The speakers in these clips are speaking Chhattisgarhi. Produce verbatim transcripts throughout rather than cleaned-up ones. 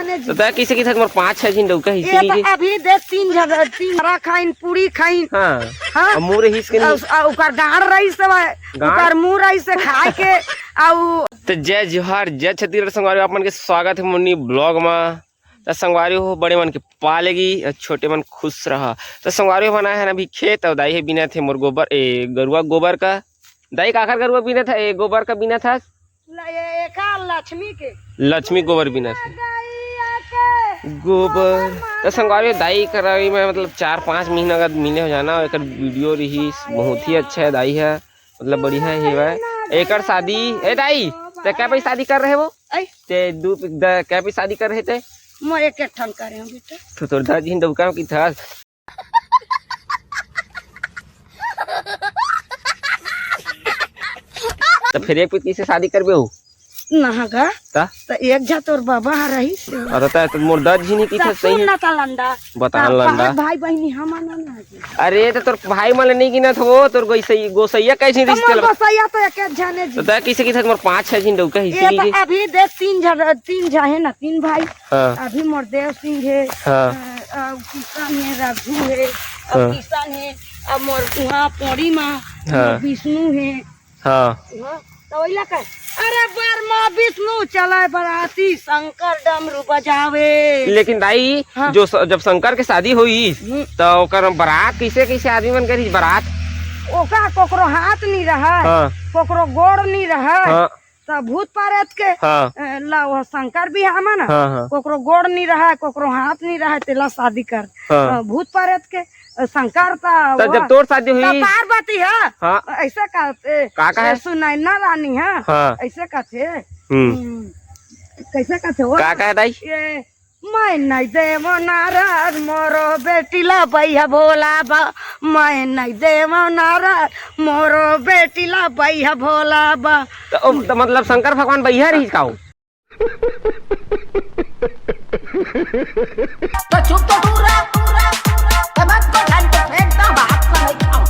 तो तैं कइसे किथस मोर पाँच छह झिन डउका हिस ये तो कहिके? अभी देख, तीन झन, तीन झरा खाइन, पूरी खाइन। हाँ। हाँ? अब मुँह रहिस के नहीं? अउ, अउ ओकर गांड़ रहिस हवय, गांड़? ओकर मुँह रहिस हे खाए के, अउ तो जय जोहार, जय छत्तीसगढ़ संगवारी हो, आप मन के स्वागत हे मोर नी vlog मा। तो संगवारी हो, बड़े मन के पालेगी अउ छोटे मन खुश रहा। तो संगवारी हो, हमन आए हन अभी खेत अउ दाई हे बीनत हे मोर गोबर, ए, गरुवा गोबर का। दाई काकर गरुवा बीनत हे? ए, गोबर का बीनत हे? ल-, ये एका लक्ष्मी के। लक्ष्मी गोबर बीनत हे। गैया के गोबर। गोबर तो संगवारी हो, दाई करा मैं मतलब चार पाँच महीना का मिले हो जाना, एकर video रहिस, बहुत ही अच्छा हे दाई हे। मतलब बढ़िया हे भाई। एकर शादी, ए दाई, ते कै बजे शादी करे रहे वो? ऐ? ते दू, द-, कै बजे शादी करे रहे ते? मैं एक, एक ठन करे हूँ बेटा। तो तोर दादी हिन डउका किथस। तो फिर एक पीती से शादी करबे हो? नहा गा। ता? तो एक झा तोर बाबा ह रहिस हे। अरे ता तो मोर दादी ही नहीं किथस सही। ना ता लंडा। बता हाँ, लंडा। पाँच भाई बहिनी हमन ना जी। अरे, तो तोर भाई मन ल नहीं गिनत हो, तोर गोसई-, गोसैया कैसे तो रिश्ते मोर लग-, गोसैया तो एक एक झने जी। तो तैं कइसे किथस मोर पाँच छह झिन डउका हिस ये तो कहिके? अभी देख, तीन झन, तीन झन हे ना, तीन भाई। हाँ। अभी मोर देव सिंह हे, हाँ। अ, अ, किशन हे, रघु हे, अउ हाँ। किशन हे, अउ मोर उहाँ पोड़ी मा हाँ। मोर विष्णु हे। हाँ। हाँ, त ओइला कहे, "अरे बरमा विष्णु चलय बराती शंकर डमरू बजावे।" लेकिन दाई, हाँ। जो स-, जब शंकर के शादी होइस, हम्म। त ओकर बरात कइसे, कइसे आदमी मन करिस बरात? ओका कोकरो हाथ नी रहय, हाँ। कोकरो गोड़ नी रहय, हाँ। त भूत पारेत के, हाँ। अ, ला वो शंकर बिहाव म ना, हाँ, हाँ। कोकरो गोड़ नी रहय, कोकरो हाथ नी रहय, तेला शादी कर। हाँ। अ, भूत पारेत के, शंकर त त वो जब तोर शादी होइस? पार्वती ह। हाँ। अइसे कहथे। का कहे? सुनैना रानी ह। हाँ। अइसे कहथे। हम्म। हम्म। कइसे कहथे वो? का कहे दाई? ये, "मैं नहीं देव नारद, मोरो बेटी ला बइहा भोला बा। मैं नहीं देव नारद, मोरो बेटी ला बइहा भोला बा।" त ओ, त मतलब शंकर भगवान बइहा रहिस का ओ? तो चुप तो दूर रह, मत को ढंग से फेंक दो, बात को नहीं खाओ।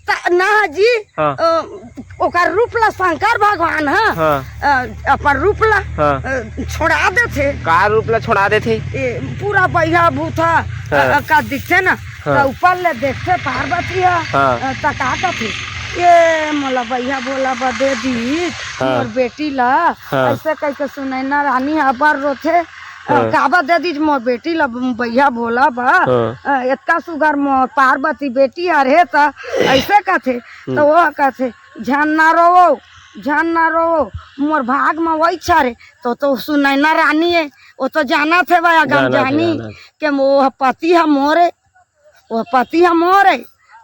त-, ना जी, हाँ। अ, ओकर रूप ला शंकर भगवान ह, हाँ। अ, अपन रूप ला, हाँ। अ, छोड़ा देथे। का रूप ला छोड़ा देथे? ए, पूरा बइहा भूत ह, हाँ। अ, का दिखथे ना, हाँ। त ऊपर ले देखथे पार्वती ह, हाँ। अ, त का कथे, "ए, मोला बइहा भोला बा दे दीस, हाँ। मोर बेटी ला।" हाँ। अइसे कहिके सुनैना रानी ह अबर रोथे। अ, हाँ। काबर दे दीस मोर बेटी ला बइहा भोला बा? हाँ। अ, एतका सुघर मोर पार्वती बेटी हरे त अइसे कथे। हम्म। त वो कथे, "झन ना रोवो, झन ना रोवो, मोर भाग म वही छरे।" तो, तो सुनैना रानी हे, वो तो जानत हे भाई, अगम जानत हे, जानी जानत। के वो पति ह मोरे। वो पति ह मोर हे,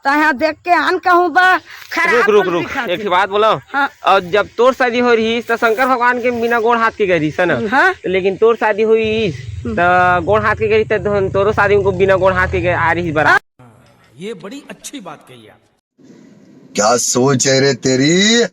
तहाँ देख के आन कहूँ बा, खराब रुक, रुक, मन रुक, दिखत एक हे। ठे बात बोला। हाँ। अउ जब तोर शादी हो रहिस, त शंकर भगवान के बिना गोड़ हाथ के गए रहिस, है ना? हाँ। लेकिन तोर शादी होइस, हम्म। त गोड़ हाथ के गए रहिस, त तोरो शादी में बिना गोड़ हाथ के गए, आ रहिस बरात। ये बड़ी अच्छी बात कही आप। क्या सोच है रे तेरी,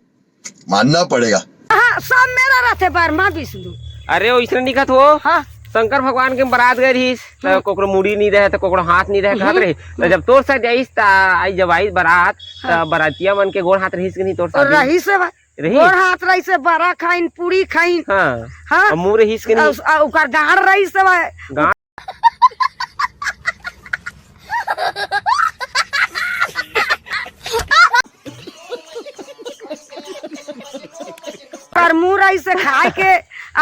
मानना पड़ेगा। हाँ, सब मेरा रथे बरमा विष्णु। अरे, ओइसने दिखत हो। हाँ। शंकर भगवान के बरात गए रहिस, त हम्म। कोकरो मुड़ी नहीं रहे, त कोकरो हाथ नहीं रहे, कहत हम्म। रहिस। त जब तोर साथ आइस, त आई, जब आइस बरात, त हाँ। बरातिया मन के गोड़ हाथ रहिस कि नहीं तोर साथ? रहिस हे भाई। रहिस? गोड़ हाथ रहिस हे, बरा खाइन, पूरी खाइन। हाँ। हाँ। अब मुँह रहिस कि नहीं? अउ, अउ ओकर गांड़ रहिस हे भाई। गांड़? ओकर मुँह रहिस हे खाए के,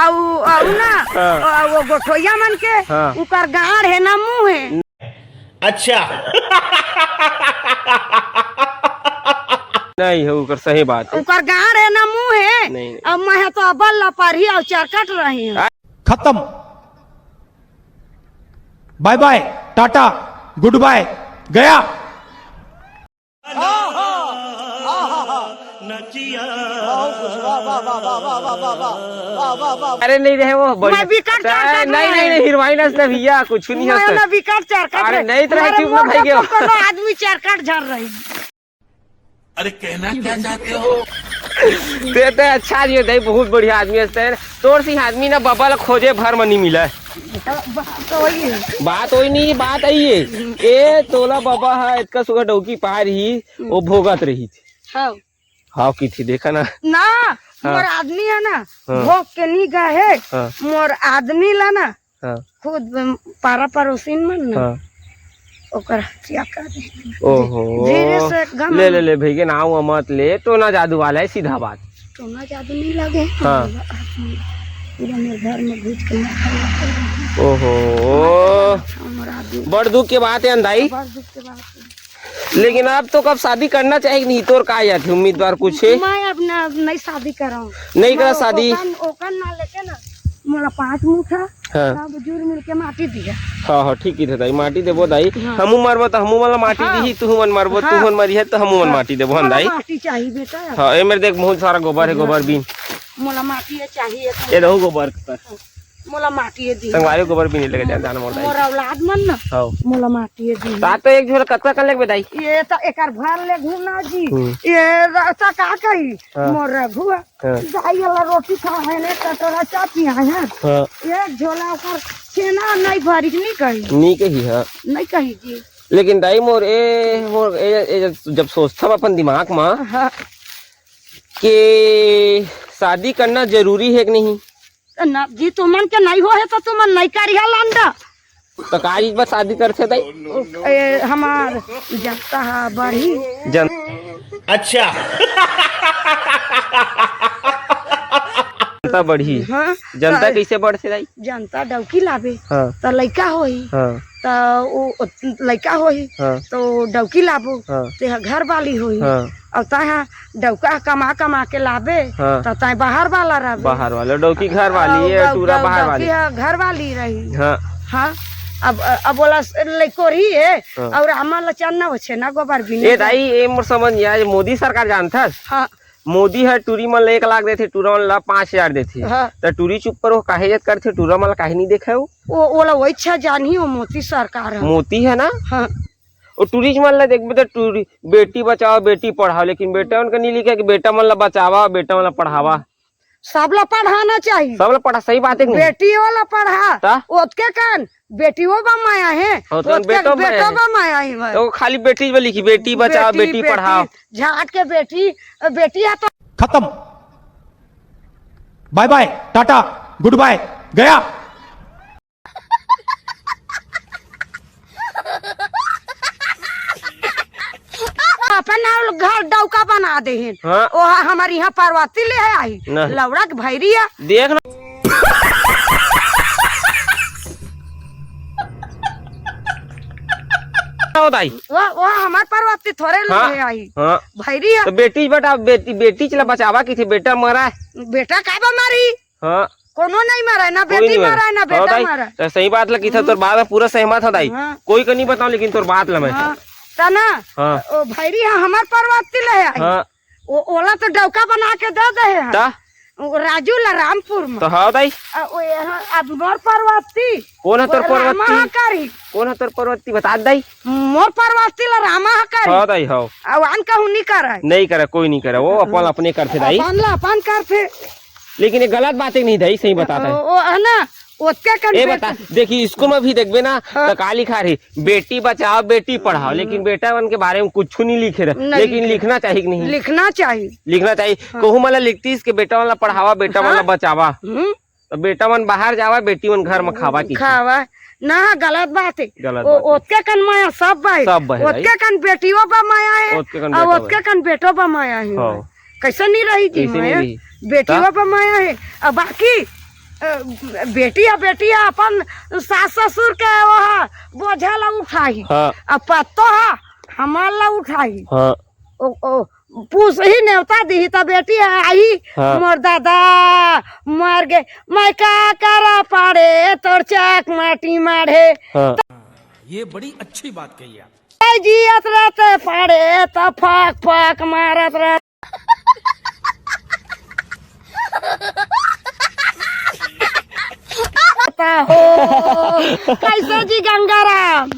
अउ, अउ ना, हाँ। अउ वो गोठोइया मन के, हाँ। ओकर गांड़ हे ना मुँह हे। अच्छा। नहीं हे, ओकर सही बात हे। ओकर गांड़ हे ना मुँह हे। नहीं, नहीं। अब मैं तो अब्बल ला परही अउ चरकट रही हूँ। खत्म। बाय बाय, टाटा, गुड बाय, गया। अरे नहीं रहे वो, बढ़िया। मैं विकट अरे, चाल कर नहीं, रहे। नहीं, नहीं, हीरोइन अस ना भैया, कुछ नहीं मैं होता। ना विकट चाल कर अरे रहे। नहीं, तो रहे, हमारे चुप ना मोर भाई, के क्यों? कोनो आदमी चाल कर झर रही। अरे कहना क्या चाहते हो? ते, ते अच्छा आदमी हे, बहुत बढ़िया आदमी हे। तोर सी आदमी ना बबा ला खोजे भर म नी मिले। बात तो वही हे। बात वही नहीं, बात आई हे। ए, तोला बबा हा इतका सुघर डौकी पाय रही, वो भोगत रही। हाँ। हाँ, की थी, देखा ना। ना, हाँ। मोर आदमी हे ना, हाँ। भोग के नी गए हे। हाँ। मोर आदमी ला ना, हाँ। खुद पारा पड़ोसिन मन ना, हाँ। ओकर हत्या कर दे। ओहो। धीरे से गम ले, ले, ले, भैया, नाव मत ले, टोना जादू वाला है, सीधा बात। टोना जादू नहीं लगे। हाँ। पूरा मेरे घर में घुस के मर गया। ओहो। हमरा आदमी बड़ दुख के बात है, दाई। बड़ दुख के बात है। लेकिन अब तो कब शादी करना चाहिए कि नहीं? तोर का जाथे उम्मीदवार कुछ है? मैं अब ना, नहीं शादी कराऊं। नहीं करा मैं शादी? ओकर, ओकर ना लेके ना, मोला पाँच मुठा, हाँ। सब जुर मिल के माटी दिया। हाँ, हाँ, ठीक ही थे दाई, माटी देबो दाई। हाँ। हमू मरबो तो हमू मन ला माटी हाँ। दीही, तुहू मन मरबो, हाँ। तुहू मन मरिहे तो हमू मन हाँ। माटी देबो, हन मोला दाई? माटी चाहिए बेटा। हाँ, ए मेरे देख, बहुत सारा गोबर है, हाँ। गोबर बीन। मोला माटी ये चाहिए तो ये रहू गोबर कर। मोला माटी ये दी। संगवारी गोबर बीन लेके जा, जान मोर दाई। मोर औलाद मन ना। हाँ। मोला माटी ये दी। तात तो एक झोला कतका कन लेगबे दाई? ये तो एकर भर लेगहूं ना जी। हम्म। ये रहता का कही? हाँ। मोर रघुआ। हाँ। दाई वाला रोटी खा है ने, कटोरा चा पिया है। हाँ। एक झोला ओकर छेना नहीं भरी, नहीं कही। नहीं कही, हाँ। नहीं कही जी। लेकिन दाई मोर ए, मोर ए, ए, जब सोचथव अपन दिमाग मा हाँ। कि शादी करना जरूरी है कि नहीं? तो ना जी, तुमन के नहीं हो है तो तुमन नहीं करिहा लंडा। तो का चीज बस शादी करथे दाई? ए, हमार जनता हा बढ़ी। जन अच्छा। जनता बढ़ी। हाँ, जनता तो कैसे बढ़थे दाई? जनता डौकी लाबे, हाँ। तो लइका होही। हाँ। तो वो लइका होही, हाँ। तो डौकी लाबो, हाँ। ते हा घर वाली होही। हाँ। अब तैं हा डौका कमा कमा के लाबे, हाँ। तो तैं बाहर वाला रहबे। बाहर वाला, डौकी घर वाली अउ है, डौ-, टूरा डौ-, बाहर डौकी वाली। हा घर वाली रही। हाँ। हाँ। अब, अब बोला लइको रही है, हाँ। और हमन ला चन्ना वो छेना गोबर भी ए नहीं दाई, ए मोर समझ नहीं आए, मोदी सरकार जानथस? हाँ। मोदी ह टूरी मन ल एक लाख देथे, टूरा मन ल पाँच हजार देथे। हाँ। त टूरी चुप पर वो काहे जत करथे, टूरा मन ल काहे नहीं देखे वो? वो, ओला वही अच्छा जानही, वो मोदी सरकार ह। मोदी है ना? हाँ। वो टूरी मन ल देखबे त टूरी, बेटी बचाओ, बेटी पढ़ाओ, लेकिन बेटा मन का नहीं लिखे कि बेटा मन ल बचावा, बेटा मन ल पढ़ावा। सबला पढ़ाना चाहिए। सबला पढ़ा, सही बात है कि नहीं? बेटियों ला पढ़ा। ता? ओतके कन बेटियों बा माया है, हो, तो ओतके बेटो बा माया बेटो है। बा माया है भाई। तो खाली बेटी बा लिखी, बेटी बचाओ, बेटी, बेटी बेटी, पढ़ाओ। झाट के बेटी, बेटी है तो खत्म, बाय बाय, टाटा, गुड बाय, गया। अपन घर डौका बना दे हैं। हाँ। ओहा हमर यहाँ पार्वती ले है आई। नहीं। लौड़ा के भैरी है। देख ना। हो दाई। वो, वो हमार पार्वती थोड़े हाँ। ले आई। हाँ। भैरी है। तो बेटी बेटा, बेटी, बेटी चला बचावा की थी, बेटा मरा है। बेटा का बा मारी? हाँ। कोनो नहीं मरा है, ना कोई बेटी नहीं मरा। मरा है, ना हाँ बेटा दाई, मरा है। तो सही बात लगी था, तोर हम्म। बात में पूरा सहमत है दाई। हाँ। कोई का नहीं बताओ, लेकिन तोर बात ला मैं। हाँ। ता ना, हाँ। ओ भैरी है, हमार पार्वती ले है आई। हाँ। ओ, ओला तो डौका बना के दे दे हैं। ता? ओ राजू ला रामपुर में। तो हाँ दाई। आ, ओ यहाँ, अब मोर पार्वती। कौन है तोर वो रामा पार्वती? हा करी। कौन है तोर पार्वती? बता दाई। मोर पार्वती ला रामा हा करी। हाँ दाई, हाँ। अब आन कहूँ नहीं करे। नहीं करे, कोई नहीं करे। वो अपन अपने करथे दाई। अपन ला अपन करथे। लेकिन ये गलत बात है नहीं दाई, सही बताता है। ओ, ओ, है ना? ओतके कन ए बेटा, बेटी। देखी, स्कूल में भी देखबे ना, हाँ। तो का लिखा रही, "बेटी बचाओ, बेटी पढ़ाओ", हम्म। लेकिन बेटा मन के बारे में कुछ नहीं लिखे रहे। नहीं लेकिन लिखे। लिखना चाहिए कि नहीं? लिखना चाहिए। लिखना चाहिए। हाँ। कहूँ मला लिखतीस के बेटा मन ला पढ़ावा, बेटा मन ला हाँ। बचावा। हम्म। तो बेटा मन बाहर जावा, बेटी मन घर में खावा की। खावा। ना, गलत बात है। गलत ओ, बात है। ओतके कन माया सब बा है। सब बा है भाई। ओतके कन बेटियों बा माया है, ओतके कन और बेटो ओतके बा। कन बेटो बा माया है। हाँ। कैसे नहीं रही जी कैसे नहीं माया? रही? बेटियों ता? बा माया है। अब बाकी, अ, बेटी है, बेटी है, अपन सास ससुर के वो है, बोझा ला उठाई। हाँ। अब पत्तो है, हमार ला उठाई। हाँ। ओ, ओ, पूस ही नेवता दी त बेटी है, आई। हाँ। मोर दादा मर गए, मैं का करा पाड़े, तोर चाक माटी माढ़े। हाँ। ये बड़ी अच्छी बात कही आप। ऐ जियत रहते पाड़े, त फाक फाक मारत रहते। हो, कैसे जी गंगाराम?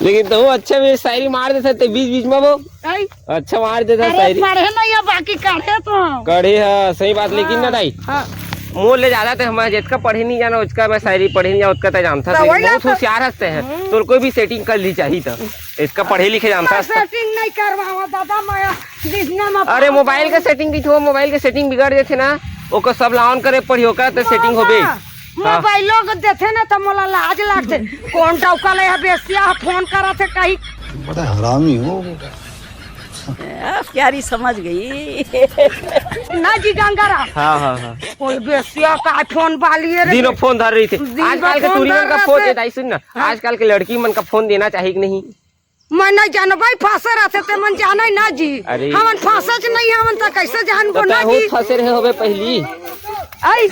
लेकिन तू अच्छा भी शायरी मार देता ते बीच बीच में वो। आई? अच्छा मार देता अरे शायरी। पढ़े नहीं है, बाकी कढ़े तो। कढ़े है, सही बात, लेकिन ना हाँ, दाई। हाँ। मोर ले ज्यादा ते हमारे जितका पढ़े नहीं जाना, उसका मैं शायरी पढ़े नहीं जाना, उसका ते जानता तो तो वही बहुत आता। होशियार हंसते हैं। हम्म। तो कोई भी सेटिंग कर ली चाहिए तो। इसका पढ़े लिखे जानता तो हंसता। सेटिंग नहीं करवावा दादा, मैं जितना मैं अरे मोबाइल का सेटिंग भी थो, मोबाइल के सेटिंग बिगड़ जाते ना, ओकर सब ला on करे पढ़ी, ओकर तो सेटिंग होबे। बाबा। मोबाइलो के देथे ना त मोला लाज लागथे। कोन डौका ले ह बेसिया ह फोन करत हे कही। बड़ा हरामी हो बेटा। अब प्यारी समझ गई। ना जी गंगाराम। हाँ हाँ हाँ। कोई बेसिया का फोन बालिए रे। दिनों फोन धर रही थी। दिन आजकल के भर फोन तुरी मन धर का रहे फोन थे। ये दाई सुन ना, आजकल के लड़की मन का फोन देना चाहिए कि नहीं? मैं नहीं जानबै, फंसे रहते ते मन जाने ना जी। अरे। हमन फंसे च नहीं, हमन त कैसे जानबो तो ना तहू जी। फंसे रहे होबे पहली। आई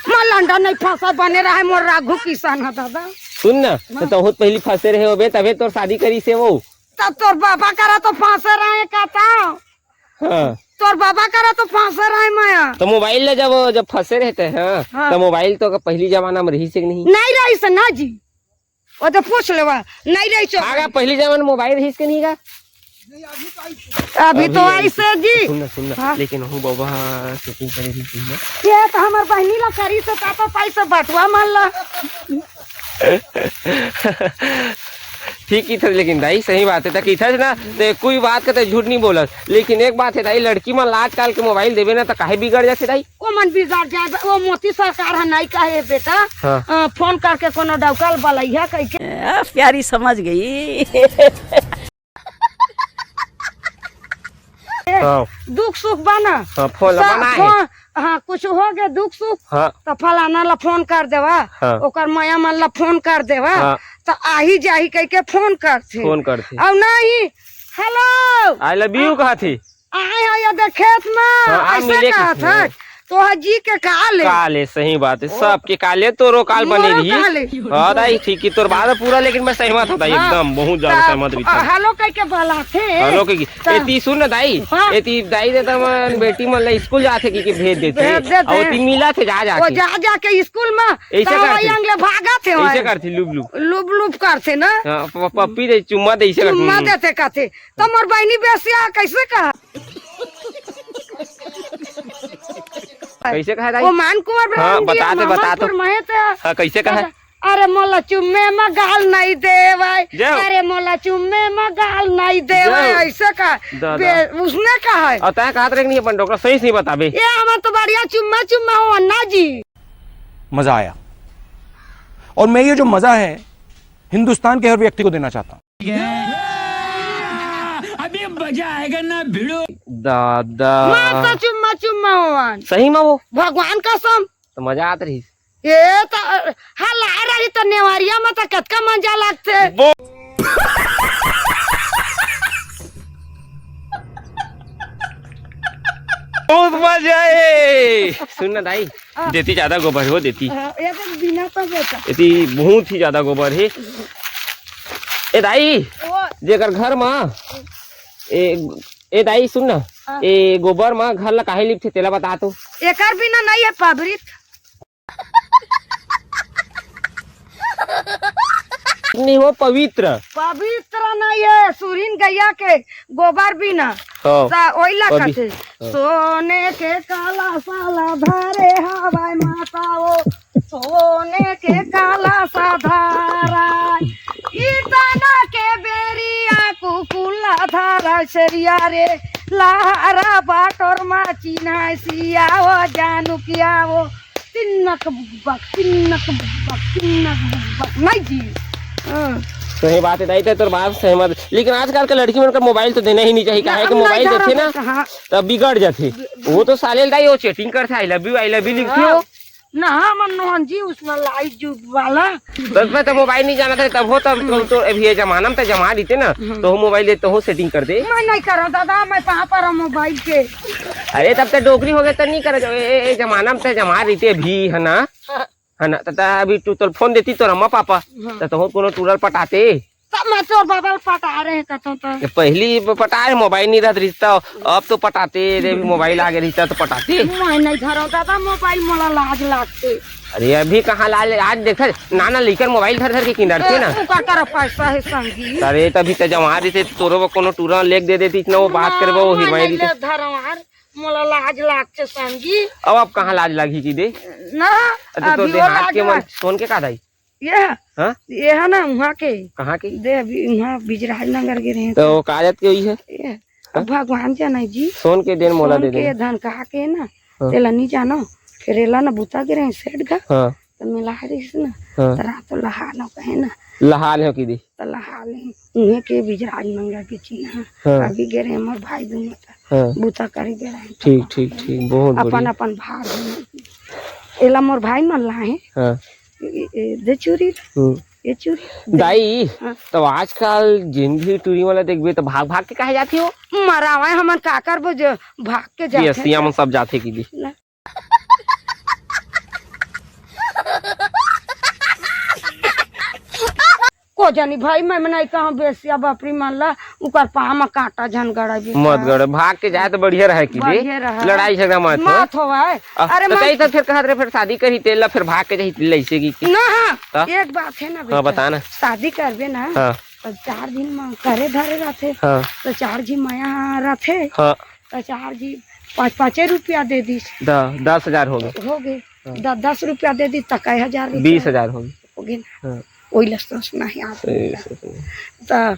मैं लंडन नहीं फंसा बने रहे मोर राघू किसान है दादा। सुन ना, तो तहू पहली फंसे रहे होबे तबे तोर शादी करी से वो। तब तोर बाबा करा तो फंसे रहे कहता। हाँ। तोर बाबा करा तो फंसे रहे मैं। तो मोबाइल ले जब जब फंसे रहते हैं हाँ। तो मोबाइल तो पहली जमाना में रही से कि नहीं? नहीं रही से ना जी। वो तो पूछ लेवा। नहीं रही चो। आगा पहली जमाना मोबाइल रही से कि नहीं का? अभी तो ऐसे जी। सुन ना सुन ना हाँ। लेकिन हूँ बाबा सेटिंग करे भी चाहिए। ये तो हमार बहनी ला करी से का तो पैसे बटुआ मान ला। ठीक की था लेकिन दाई सही बात है तक इथस ना। तो कोई बात का तो झूठ नहीं बोलस। लेकिन एक बात है दाई, लड़की मन ला आजकल के मोबाइल देवे ना तो काहे बिगड़ जाते दाई? वो मन बिगाड़ जाए वो मोती सरकार है नहीं कहे बेटा। हाँ। अ, फोन करके कोनो डौकल बलैया कह के। अब प्यारी समझ गई। हाँ। दुख सुख बना। हाँ, फोन ला सब बनाए। फोन, हाँ कुछ हो गए दुख सुख। हाँ। तो फलाना ला फोन कर देवा। हाँ। ओकर माया मन ला फोन कर देवा। हाँ। तो आही जाही कह के फोन करथे। फोन करथे। और नहीं हेलो आई लव यू कहा थी। आए हो ये देख खेत में हाँ, आ ऐसे मिले कहा किथे? था। तो जी के काल है। काले सही बात है, सबके काले तोरो काल बने मोरो रही। काले। हाँ दाई ठीक की तोर बात पूरा, लेकिन मैं सहमत होता हाँ। एकदम बहुत ज्यादा ता- सहमत भी था। हेलो कह के बोला थे। हेलो के ता- एती सुन ना दाई। हाँ। एती दाई दे तमन बेटी मन ला स्कूल जाथे कि, कि भेज देथे। भेज देथे। और ती मिला थे जा जा वो के। जा जा के स्कूल में ऐसे तावा करथे। यंग ले भागा थे ऐसे वहाँ। करथे लुब लुब। लुब लुब करथे ना। हाँ, प- पप्पी दे चुम्मा दे ऐसे करथे। चुम्मा देथे कहथे। तो मोर बहनी बेसिया कैसे कहा? कैसे कहा दाई? वो मान कुंवर हाँ, ब्रांड बता दे, मामा बता तो। फरमाए थे। हाँ, कैसे कहा? अरे मोला चुम्मे में गाल नहीं देवाय। जाओ। अरे मोला चुम्मे में गाल नहीं देवाय जाओ। ऐसे का। दादा। बे- उसने कहा है। और तय कहत रहे कि नहीं अपन डॉक्टर सही सही बताबे। ये हमार तो बढ़िया चुम्मा चुम्मा हो अन्ना जी। मजा आया। और मैं ये जो मजा है हिंदुस्तान के हर व्यक्ति को देना चाहता हूँ। अभी मजा आएगा ना भिड़ो। दादा। मार तो चुम्मा चुम्मा हो अन। सही में वो भगवान कसम। तो मजा आत रही। ये तो हला रही तो नेवारिया में तो कतका मजा लागथे। बहुत मजा आए। सुन ना दाई, देती ज्यादा गोबर हो देती। हाँ, ये तो बिना तो बेटा। एती बहुत ही ज्यादा गोबर है। ए दाई, वो जेकर घर मा ए, ए दाई सुन ना, हाँ। ए गोबर मा घर ला काहे लिपथे तेला बता तो। एकर बिना नहीं है पवित्र। नहीं हो पवित्र। पवित्र नहीं है सुरीन गैया के गोबर बिना। हाँ। सा ओइला पवि- कथे। सोने के काला साला धरे हवाई माता वो। सोने के काला सा धारा। इतना के बेरिया कुकुला धारा शरिया रे। लहरा बाटोर मा चिन्हा सिया वो जानू किया वो। तिन्नक बुबक, तिन्नक बुबक, तिन्नक बुबक। नहीं जी। हाँ। सही बात है दाई, ते तोर बात सहमत। लेकिन आजकल के लड़की मन का मोबाइल तो देना ही नहीं चाहिए, काहे हम कि नहीं मोबाइल धरम देथे ना देते, हाँ। तब बिगड़ जाथे। वो तो साले दाई वो चैटिंग करथे, I love you, I love you लिखथे हो। ना हमन नोहन जी उसमें लाइट जुग वाला। तब मैं तो मोबाइल नहीं जाना था तब हो तब तो, तो अभी ये जमाना में तो जमा देते ना। तो हो मोबाइल दे तो हो सेटिंग कर दे। मैं नहीं करो दादा, मैं कहाँ पर हूँ मोबाइल के। अरे तब तो डोकरी हो गए तो नहीं करे। ए, ए, ए जमाना में तो जमा देते अभी है ना। है ना, त अभी तू तोर फोन देती तोर अम्मा पापा, त तोहर कोनो टूरा ल पटाते। तब मैं तोर बाबा ल पटा रहे कथों त। ये पहली ब-, पटाए मोबाइल नहीं रहत रिश्ता, अब तो पटाते रे, अभी मोबाइल आगे रिश्ता तो पटाते। मैं नहीं धरो दादा मोबाइल, मोला लाज लागते। अरे अभी कहाँ लाज, आज देख नाना लेकर मोबाइल धर धर के किंदरते ना। तू का कर पैसा है संगी। अरे तभी त जमा देते, तोरो वो कोनो टूरा लेके दे देती, इतना वो बात करबो वो मैं हिरवाई नहीं देते। ले धरो यार, मोला लाज लागते संगी। अब अब कहाँ लाज लागी की दे। ना, अच्छा तो अभी दे वो हाथ लाज के मन लाग- सोन के का दाई। ये, हाँ? ये है ना वहाँ के। कहाँ के? दे अभी वहाँ बिजराज नगर के रहे। तो काजत के हुई है। ये, अब भगवान जाने जी। सोन के देन मोला सोन दे के दे। धन कहा के ना, हाँ। तेला नहीं जानो। करेला ना बुता गे रहे सेठ घर, हाँ। त मिला रहिस ना, हाँ। त रात लहा न कहे ना। लहा ले हो की दी? त लहा ले। उहे के बिजराज मंगा के चिन्हा। हाँ। अभी गे रहे मोर भाई दुनो त हाँ। बुता करे गे रहे। ठीक, ठीक, ठीक, बहुत अपन, बढ़िया। अपन भार दुनो। एला मोर भाई मन लाहे। हाँ। ए, ए, दे चूरी। हम्म। ये चूरी। दाई, हाँ। त आजकल जिन भी टूरी वाला देखबे त भाग भाग के काहे जाथे हो? मरावे हमन का करबो जो भाग के जाथे। ये सिया मन सब जाथे की दी। ना। को जानी भाई, मैं नहीं कहूँ बेसिया बापरी मन ला, उकर पाँव म कांटा झन गड़े बेटा। मत गड़े, भाग के जाए त बढ़िया रहे की बे। बढ़िया रहे। लड़ाई झगड़ा मत हो। मत होवय। अ, अरे त मत तई त फिर कहत रहे, फिर शादी करही, तेला फिर भाग के जाही, लइसे की, की। ना, हाँ, त? एक बात है ना हाँ, बेटा, बता ना। शादी करबे ना, हाँ। त चार दिन म करे धरे रथे, हाँ। त चार जी मया रथे, हाँ। त चार जी पाँच, पाँचे रुपया दे दिस। द-, दस हजार हो गे। हो गे। हाँ। द-, दस रुपया दे दिस, त कई हजार रुपया बीस हजार हो गे। हो गे ना। हाँ। ओइला सोचना है आप सही, लोग का। सही, सही। त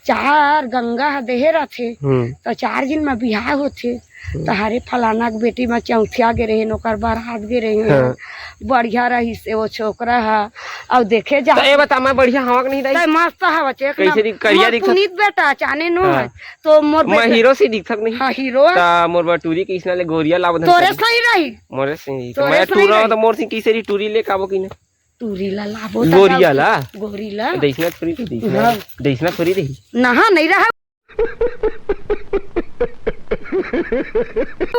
चार गंगा ह देहे रथे, हम्म। त चार दिन म बिहाव होथे, हम्म। त हरे फलाना के बेटी म चौथिया गे रहे, ओकर बारात गे रहे, हाँ। बढ़िया रहिस हे वो छोकरा ह, अउ देखे जा त ए बता, मैं बढ़िया हवा के नहीं दाई? त मस्त हवा, चेक कैसे ना। दिख-, करिया मोर दिखत? पुनीत बेटा, चाने नो हाँ। है, तो मोर मैं बेटा हीरो से दिखत नहीं? हाँ, हीरो है। त मोर बटूरी के इसना ले गोरिया लावत हन तोरे करी। सही रही। मोरे से नहीं, त तोरे मैं सही टूरा रही। त मोर से किसे री टूरी ले काबो की ना? टूरी ला लाबो त गोरिया लाबो। ला? गोरी ला। देसना थोड़ी रही, देसना। हाँ। देसना थोड़ी रही। नहा नहीं रहा।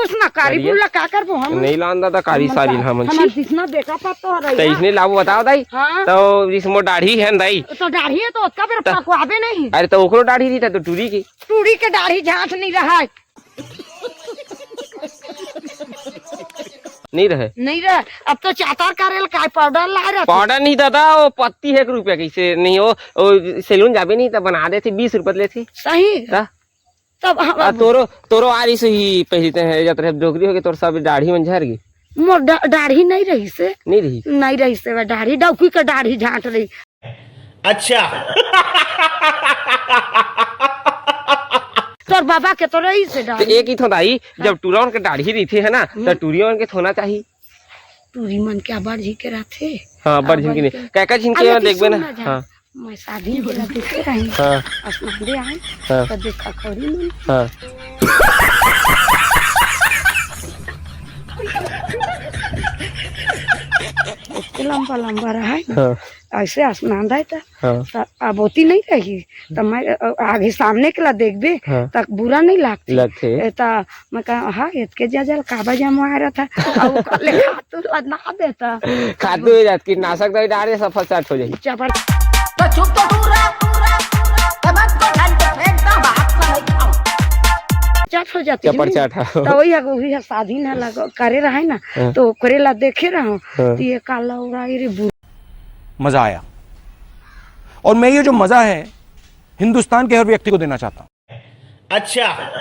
उसना कारी करिया? बुल्ला का करबो हम? नहीं लान दादा, कारी हमन सारी का, ला हमन हमन छी। जितना देखा था तो रही त ना। इसने लाबो बताओ दाई। हाँ। तो इस मोर दाढ़ी है न दाई। तो दाढ़ी है तो ओतका बेर त पकवाबे नहीं। अरे तो ओकरो दाढ़ी रही था तो टूरी की। टूरी के दाढ़ी झांट नहीं रहा है। नहीं रहे। नहीं रहे। अब तो चातर करेल काय पाउडर लाए रहते। पाउडर नहीं दादा, वो पत्ती है एक रुपया कैसे नहीं, वो, वो सैलून जाबे नहीं त बना देथे, बीस रुपया लेथे। सही। त? तब हम आ, तोरो, तोरो आ रही सही पहली ते है, जब तोरे डोकरी हो गई, तोर सब दाढ़ी मन झर गई। मोर डा-, दाढ़ी नहीं रही से। नहीं रही? नहीं रही से, वह दाढ़ी, डौकी के दाढ़ी झांट रही। अच्छा। तोर बाबा के तो रही से तो दाढ़ी। एक ही थो दाई, जब हाँ। टूरा मन के दाढ़ी रहिथे है ना, हम्म। तो टूरिया मन के थोना चाही। टूरी मन के अबर झी के रहथे। हाँ, अबर झी के अबर नहीं। के। काका झिन के अरे, देखबे ना। सुन ना जा। हाँ। मैं शादी के ला देखे रही। हाँ। असनांदे आए, हाँ। तो देखा खौरी मन। हाँ। इतने लंबा लंबा रहा है ना। हाँ। ऐसे असनांदा है तो हाँ। त अब ओती नहीं रही, त मैं, अ, आगे सामने के ला देखबे, हाँ। त बुरा नहीं लागथे। लगथे। ए, त मैं कहा, "हाँ, एतके जजल काबा जमवाए रहा था।" अब ओकर ले खातू ला ना देता। खातू हो जात, कीटनाशक दवाई डाल दे, सब फसाट हो जाई। जबर- तो चुप तो टूरा, टूरा, टूरा, ए, मत को ढंग से फेंक दो, बात में नहीं खाओ। चट हो जाती चपर हूँ। चट, हाँ। त वही है, वही है, शादी ना लगो, करे रहे ना, हाँ। तो ओकरे ला देखे रहो, हाँ। तो ये काला उड़ा, ये रे बु- मजा आया। और मैं ये जो मजा है, हिंदुस्तान के हर व्यक्ति को देना चाहता हूँ। अच्छा।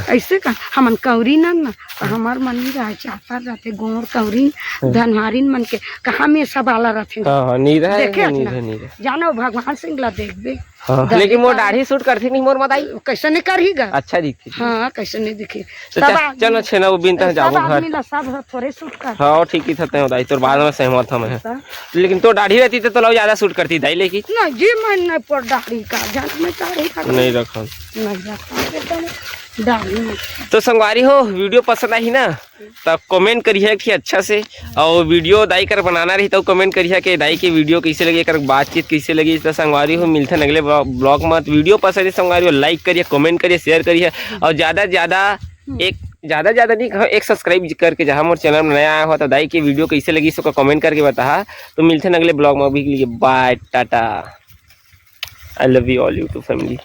ऐसे का हमन कौरी ना ना, तो हमार मन नहीं रहा, चाहता रहते गोर कौरी, हाँ। धनहारिन मन के कहाँ में सब आला रहते। हाँ, हाँ, नहीं रहा है, देखे नहीं ना? रहा, नहीं रहा। जानो भगवान सिंह ला देखबे। हाँ, दाढ़ी लेकिन मोर पार दाढ़ी सूट करती नहीं मोर मताई। कैसे नहीं करही गा? अच्छा दिखती। हाँ, कैसे नहीं दिखी? तो तब चल, आदमी, चल ना छेना, वो बिनता तब जाबो घर। आदमी ला सब थोड़े सूट कर। हाँ, ठीक ही था, तय दाई, तोर बात में सहमत हूँ मैं। तब? लेकिन तोर दाढ़ी रहती तो तोला ज्यादा सूट करती दाई, लेकिन। ना जी, मैं नहीं पर दाढ़ी का, जान मैं दाढ़ी का नहीं रखा। नहीं रखा, एकदम दाढ़ी नहीं। तो संगवारी हो, वीडियो पसंद आई ना, त comment करिहा एक ठी अच्छा से, अउ video दाई कर बनाना रही त comment करिहा के दाई के video कैसे लगी, एकर बातचीत कैसे लगी। त संगवारी हो, मिलथन अगले ब्लॉ-, vlog में। त video पसंद है संगवारी हो, like करिहा, comment करिहा, share करिहा, अउ ज्यादा से ज्यादा एक, ज्यादा से ज्यादा नहीं कहो, एक subscribe करके जहाँ मोर channel में नया आया हो त दाई के video कैसे लगी, इसको comment करके बताहा। तो मिलथन अगले vlog में, अभी के लिए bye, Tata, I love you all YouTube family।